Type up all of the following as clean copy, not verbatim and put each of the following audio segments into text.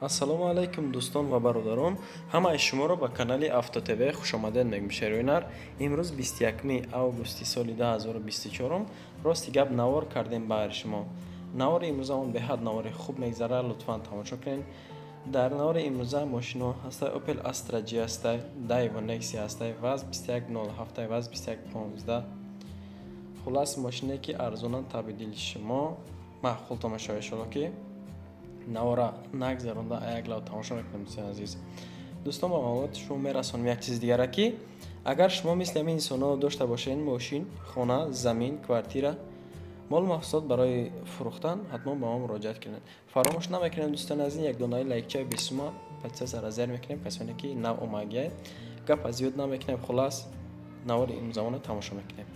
Ассалому алайкум, дӯстон ва бародарон! Ҳамаи шуморо ба канали Авто ТВ хушомадед мегӯем. Шероинар, имрӯз 21 августи соли 2024. Рости гап, навор кардем баҳри шумо. Навори имрӯзаон беҳад навори хуб мегзарад, лутфан тамошо кунед. Дар навори имрӯза мошино ҳастай: Opel Astra G ҳастай, Daewoo Nexia ҳастай, ВАЗ 2107, ВАЗ 2115. Хулас, мошине ки арзонан, таби дили шумо маъқултон мешавад, иншоалло. Ки навора нагзаронда, як лав тамошо мекунем. Дӯстони азиз, дӯстон, ба маълумоти шумо мерасонем як чизи дигара, ки агар шумо мисли ҳамин инсонҳо дошта бошед мошин, хона, замин, квартира, мол, маҳсулот барои фурӯхтан, ҳатман ба мо муроҷиат кунед. Фаромӯш намекунем, дӯстони азиз, як донаи лайкчаи бесума подписаться зер мекунем, касоне ки нав омагия. Гапа зиёд намекунем, хулас, навори имрӯзамонро тамошо мекунем.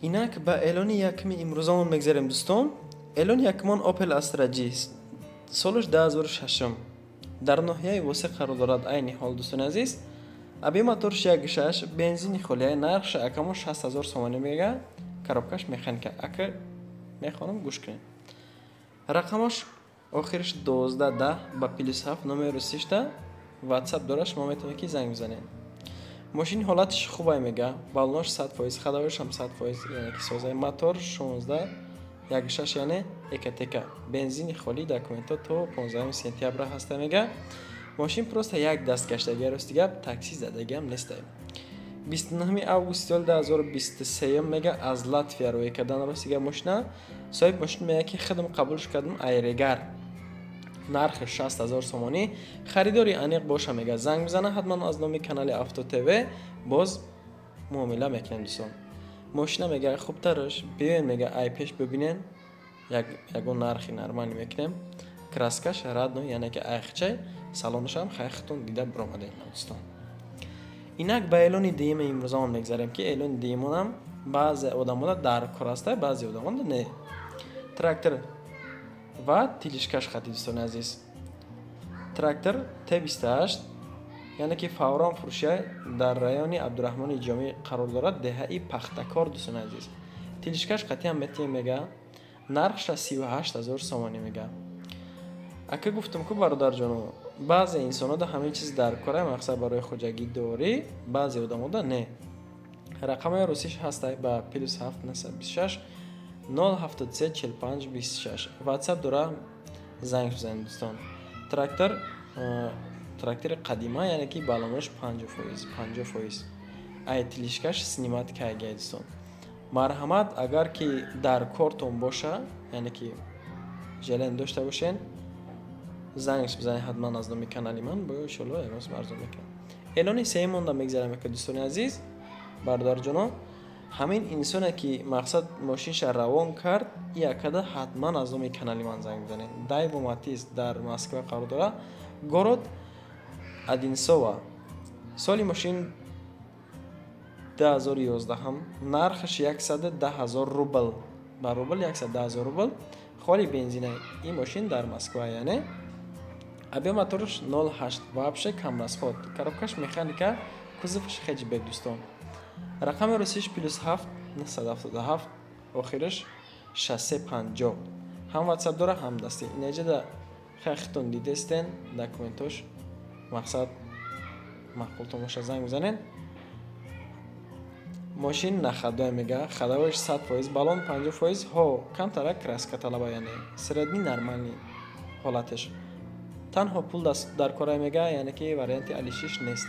Инак ба эълони якми имрӯзамон мегзарем, дӯстон. Эълони якумон Opel Astra G, солаш 2006, дар ноҳияи Восеъ қарор дорад айни ҳол, дӯстони азиз. Объём моторш 1,6, бензини холия. Нархш акамо 60 000 сомонӣ мега. Коробкаш механика. Ака, мехонам, гӯш кунед. Рақамош охириш 12 10, ба +7 номери русишта WhatsApp дора, шумо метавонед ки занг бизанед. Мошини ҳолатиш хубай мега, баллонош 100%, ходовойшам 100%, яъне ки созаи. Мотор 16 1,6, яъне Ecotec, бензини холӣ. Документҳо то 15 сентябра ҳаста мега. Мошин просто як даст гаштагия, рости гап, такси задагиам нестай. 29 августи соли 2023 мега аз Латвия рӯй кардан. Рости гап, мошина соҳиб мошин мега, ки хидм қабулш кардам айрегар. Нархи 60 000 сомонӣ. Харидори аниқ боша, мега, занг бизана ҳатман аз номи канали Авто ТВ, боз муомила мекунем. Дӯстон, мошина мега хубтараш биёен, мега, ай пеш бибинен, ягон нархи нормалӣ мекунем. Краскаш родной, яъне ки айхчай, салонашам хайхтон дида биромадем. Дӯстон, инак ба эълони дуюми имрӯзамон мегзарем, ки эълони дуюмонам баъзе одамода дар кор аста, баъзе одамода не. Трактор ва тележкаш хати, дӯстони азиз. Трактор Т28, яъне ки фавран фурӯшия, дар райони Абдураҳмони Ҷомӣ қарор дорад, деҳаи Пахтакор. Дӯстони азиз, тележкаш қатъиян метиҳем мега. Нархша 38 000 сомонӣ мега. Ака, гуфтам ку, бародарҷоно, баъзе инсонода ҳамин чиз дар кора, мақсад барои хоҷагидорӣ, баъзе одамода не. Рақамҳои русиш ҳастай ба +7 926 073 45 26, WhatsApp дора, занг бизанед, дӯстон. Трактор, трактори қадима, яъне ки баллонош 50%, 50%. Ай тележкаш снимать кайгай. Дӯстон, марҳамат, агар ки дар кортон боша, яъне ки желание дошта бошен, занг бизанед ҳатман аз номи канали ман, бо иншоалло ягон сум арзон мекунам. Эълони сеюмонда мегзарам, ки дӯстони азиз, бародарҷоно, ҳамин инсоне ки мақсад мошинша равон кард, якада ҳатман аз номи канали ман занг бизанед. Daewoo Matiz дар Москва қарор дорад, город Одинцово. Соли мошин 2011, нархаш 110 000 рубл, ба рубл 110 000 рубл, холи бензина. Ин мошин дар Москва, яъне объём моторш 0,8, вообще камрасход, коробкаш механика, кузовш хэтчбек. Дӯстон, рақами русиш +7 977, охираш 63 50, ҳам WhatsApp дора, ҳам дастӣ. Инеҷада хехтон дидестен документош. Мақсад маъқултон боша, занг бизанед. Мошин на ходовой мега, ходовойш 100%, баллон 50%, ҳо, камтарак краска талаба, яъне средний, нормальный ҳолаташ. Танҳо пул дар кора мега, яъне ки варианти алишиш нест.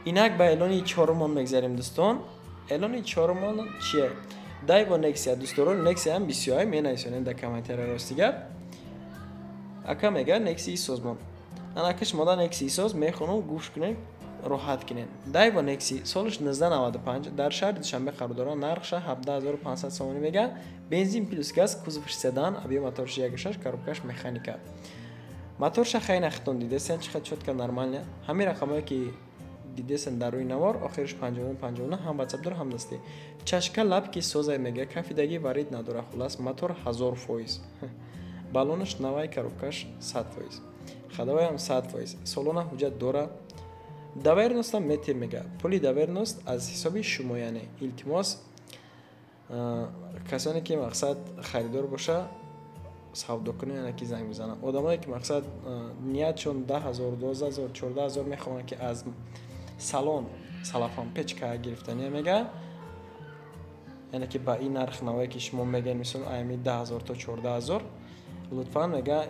Инак ба эълони чорумон мегзарем, дӯстон. Эълони чорумон чие? Daewoo Nexia. Дӯстдорон Nexia ам бисёр менависонем дар комментария. Рости гап, ака, мега, Nexia созмон анака шумода Nexia соз мехонам, гӯш кунед, роҳат кунед. Daewoo Nexia, солаш 1995, дар шаҳри Душанбе қарор дорад. Нархша 17 500 сомонӣ мега. Бензин плюс газ, кузовш седан, объём моторш 1,6, коробкаш механика. Моторша хайна хитон дидесен, чӣ қадр чётко, нормально. Ҳамин рақамҳое ки дидесен дар рӯи навор, охириш 59 59, ҳам WhatsApp дора, ҳам дастӣ. Чашка лабки созай мега, кафидаги варид надора. Хулас, мотор 1000%, баллонаш навай, коробкаш 100%, ходовоям 100%, солона ҳуҷҷат дора. Доверенностам метем мега, пули доверенность аз ҳисоби шумо. Яъне илтимос, касоне ки мақсад харидор боша. савдо кунем, яъне ки занг бизананд. Одамое ки мақсад ниятшон 10 000, 12 000, 14 000 мехоҳанд, ки аз салон салафан печка гирифтания мега, яъне ки ба ин нарх навое ки шумо мегӯед, мисол аями 10 000 то 14 000, лутфан, мега,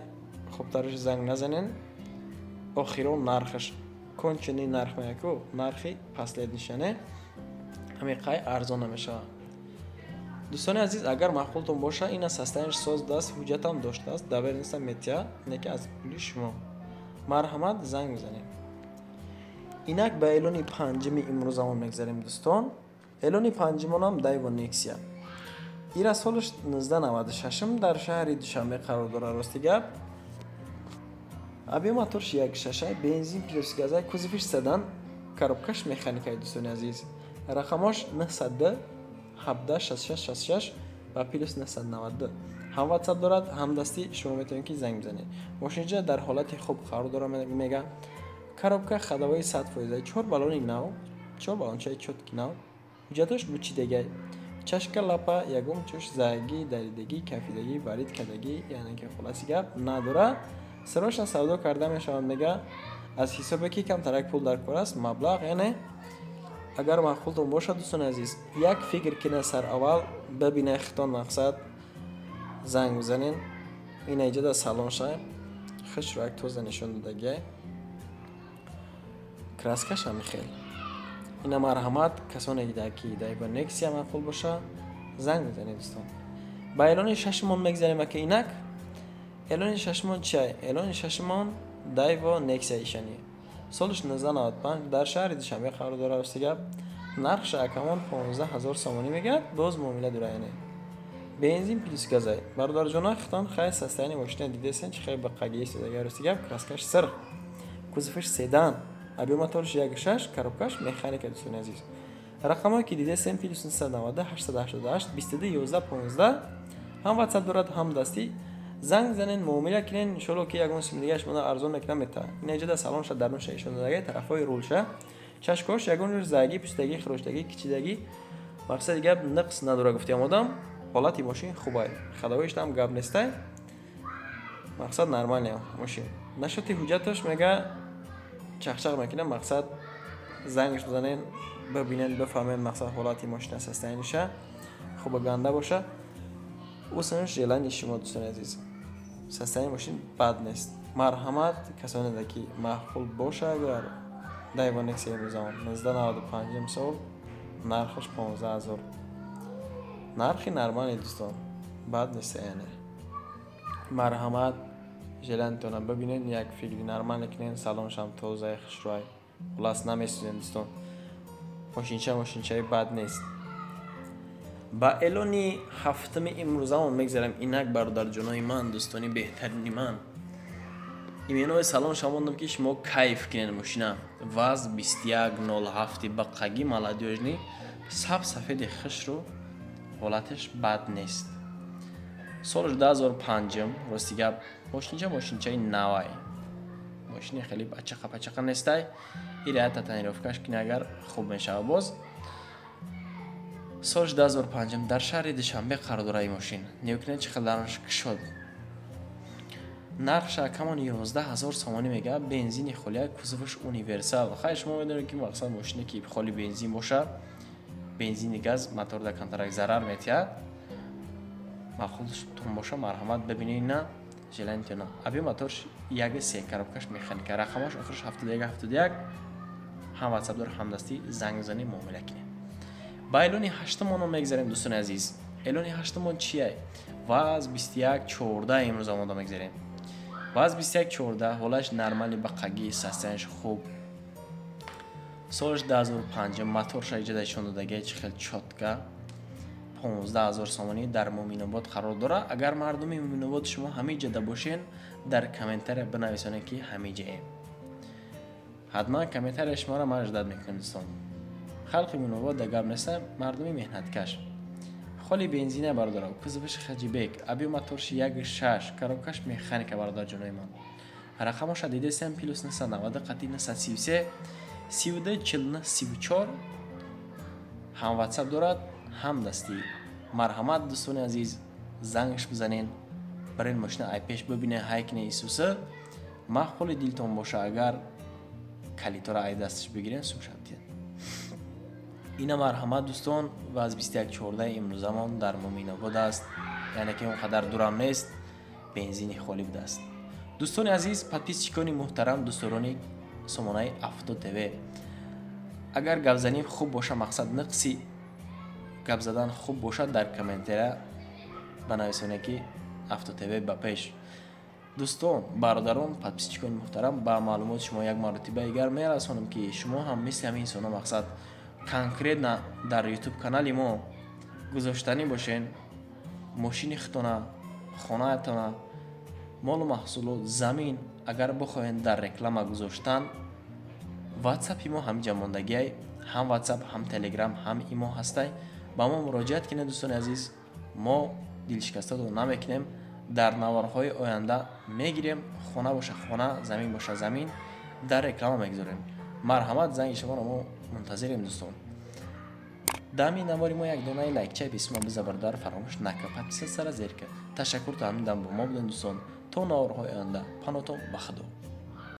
хубтараш занг назанен. Охирон нархаш, конченый нарх мега ку, нархи последний шане, ҳамин қай арзон намешавад. Дӯстони азиз, агар маъқултон боша, ина состояние ш соз даст, ҳуҷҷатам доштааст, доверенность ам метиҳад, не ки аз пули шумо. Марҳамат, занг бизанед. Инак ба эълони панҷуми имрӯзамон мегзарем, дӯстон. Эълони панҷумонам Дайво Нексия. Ира солаш 1996, дар шаҳри Душанбе қарор дорад. Рости гап, объём моторш 1,6, бензин плюс газай, кузовиш седан, коробкаш механикаи. Дӯстони азиз, рақамош 902 17 66 66 ва плюс 992. Ҳам WhatsApp дорад, ҳам дастӣ, шумо метавонед ки занг бизанед. Мошинча дар ҳолати хуб қарор дорад, мега, коробка ходовой 100%, чор баллони нав, чор баллончаи чёткий нав, ҳуҷҷатош бучидагай, чашка лапа ягон чуш загӣ, даридагӣ, кафидагӣ, варид кардагӣ, яъне ки хулоси гап надорад. Срочно савдо карда мешавад, мега, аз ҳисобе ки камтарак пул дар кор аст, маблағ. Яъне агар маъқултон бошад, дӯстони азиз, як фикр кина, сараввал бибинед хитон, мақсад занг бизанен. Ина иҷода салонша хушро як тоза нишон додагиай, краска ш ҳами хел. Ина марҳамат, касоне ки Дайво Нексия маъқул боша, занг бизанед, дӯстон. Ба эълони шашумон мегзарем аки. Инак эълони шашумон чиай? Эълони шашумон Дайво Нексия ишани, солаш 1995, дар шаҳри Душанбе қарор дорад. Рости гап, нархша акамон 15 000 сомонӣ мегӯяд, боз муомила дора, яъне бензин плюс газай. Бародарҷона, хитон хай состояние мошина дидесен, чи хай баққагӣ истодага. Рости гап, краска ш сирх, кузовиш седан, объём моторш 1,6, коробкаш механика. Дӯстони азиз, рақамое ки дидесен, плюс 990 888 22 11 15, ҳам WhatsApp дорад, ҳам дастӣ. Занг занен, муомила кунен, иншолло ки ягон сум дига шумо арзон мекунам мета. Ина иҷода салонша дарунша ишон додага, тарафҳои рулша, чашкош ягон ҷош загӣ, пустагӣ, хироштагӣ, кичидагӣ, мақсади гап нақс надора. Гуфтиам одам, ҳолати мошин хубай, ходовой ишам гап нестай, мақсад нормальный мошин. Насчёт и ҳуҷҷаташ мега, чахчах мекунам, мақсад зангш бизанен, бибинен, бифаҳмен, мақсад ҳолати мошина, состояние ша хуба ганда боша, усанш желание шумо. Дӯстони азиз, состояние мошин бад нест. Марҳамат, касоне ки маъқул боша, агар Дайво Нексия имрӯзамон 1995 сол, нархаш 15 000, нархи нормальный, дӯстон, бад нест. Яъне марҳамат, желание тона бибинен, як фикри нормальный кунен. Салоншам тозаи хушрӯай, хулас намесӯзен, дӯстон. Мошинча мошинчаи бад нест. Ба эълони ҳафтуми имрӯзамон мегзарем. Инак, бародарҷонои ман, дӯстони беҳтарини ман, именои салон шамондам, ки шумо кайф кунед. Мошина ВАЗ 2107 баққагӣ, молодёжный, саб сафеди хушрӯ, ҳолаташ бад нест. Соли 2005. Рости гап, мошинча мошинчаи навай, мошини хеле пачақа пачақа нестай. Ира тонировка ш кини, агар хуб мешавад боз. Соли 2005, дар шаҳри Душанбе қарор дорад ин мошин. Нигоҳ чӣ қадар дараш кушод. Нархша камон 11 000 сомонӣ мега, бензини холия, кузоваш универсал. Хай, шумо медонед, ки мақсад мошине ки холи бензин боша, бензини газ моторда камтарак зарар метиҳад. Маъқултон боша, марҳамат, бибинед на желание тона. Объём моторш 1,3, коробкаш механика, рақамаш охираш 71 71, ҳам WhatsApp дор, ҳам дастӣ. Занг бизанед, муомила кунед. Ба эълони ҳаштумоно мегзарем, дӯстони азиз. Эълони ҳаштумон чие? ВАЗ 2114 имрӯз омода мегзарем. ВАЗ 2114, ҳолаш нормальный, баққагӣ, состояние ш хуб, солаш 2005, моторша иҷода ишон додагия, чӣ хел чётко. 15 000 сомонӣ, дар Муъминобод қарор дорад. Агар мардуми Муъминобод шумо ҳамин ҷода бошен, дар комментария бинависонед, ки ҳамин ҷаем. Ҳатман комментария шуморо ман ждать мекунем, дӯстон. Халқи Муъминобод да гап неста, мардуми меҳнаткаш. Холи бензина, бародаро, кузовиш хэтчбек, объём моторши 1,6, коробкаш механика. Бародарҷонои ман, рақамоша дидесем, плюс 990 қати 933 32 49 34, ҳам WhatsApp дорад, ҳам дастӣ. Марҳамат, дӯстони азиз, зангш бизанен. Барин мошина ай пеш бибине, ҳай кине Исуса. Маъқули дилтон боша, агар калитора ай дасташ бигирен, сумшантиен. Ина марҳамат, дӯстон, ва аз 21.14 имрӯзамон дар Муминобод аст, яъне ки он қадар дурам нест, бензини холӣ будааст. Дӯстони азиз, подписчикони муҳтарам, дӯстдорони сомонаи Авто ТВ, агар гапзанӣ хуб боша, мақсад нақси гап задан хуб бошад, дар комментария банависоне, ки Авто ТВ ба пеш. Дӯстон, бародарон, подписчикони муҳтарам, ба маълумоти шумо як маротиба дигар мерасонам, ки шумо ҳам мисли ҳамин инсонҳо, мақсад конкретно дар ютуб канали мо гузоштанӣ бошен мошини худтона, хонаатона, молу маҳсулот, замин, агар бихоҳед дар реклама гузоштан, ватсапи мо ҳамиҷа мондагиай, ҳам ватсап, ҳам телеграм, ҳам имо ҳастай. Ба мо муроҷиат кунед, дӯстони азиз, мо дилшикастатон намекунем. Дар наворҳои оянда мегирем, хона боша хона, замин боша замин, дар реклама мегузорем. Марҳамат, занги шуморо мо мунтазирем, дӯстон. Дами навори мо як донаи лайкчаи бисма биза, бародар, фаромӯш нака, подписаться ра зер кар. Ташаккур, то ҳамин дам бо мо будем, дӯстон. То наворҳои оянда панотон ба Худо.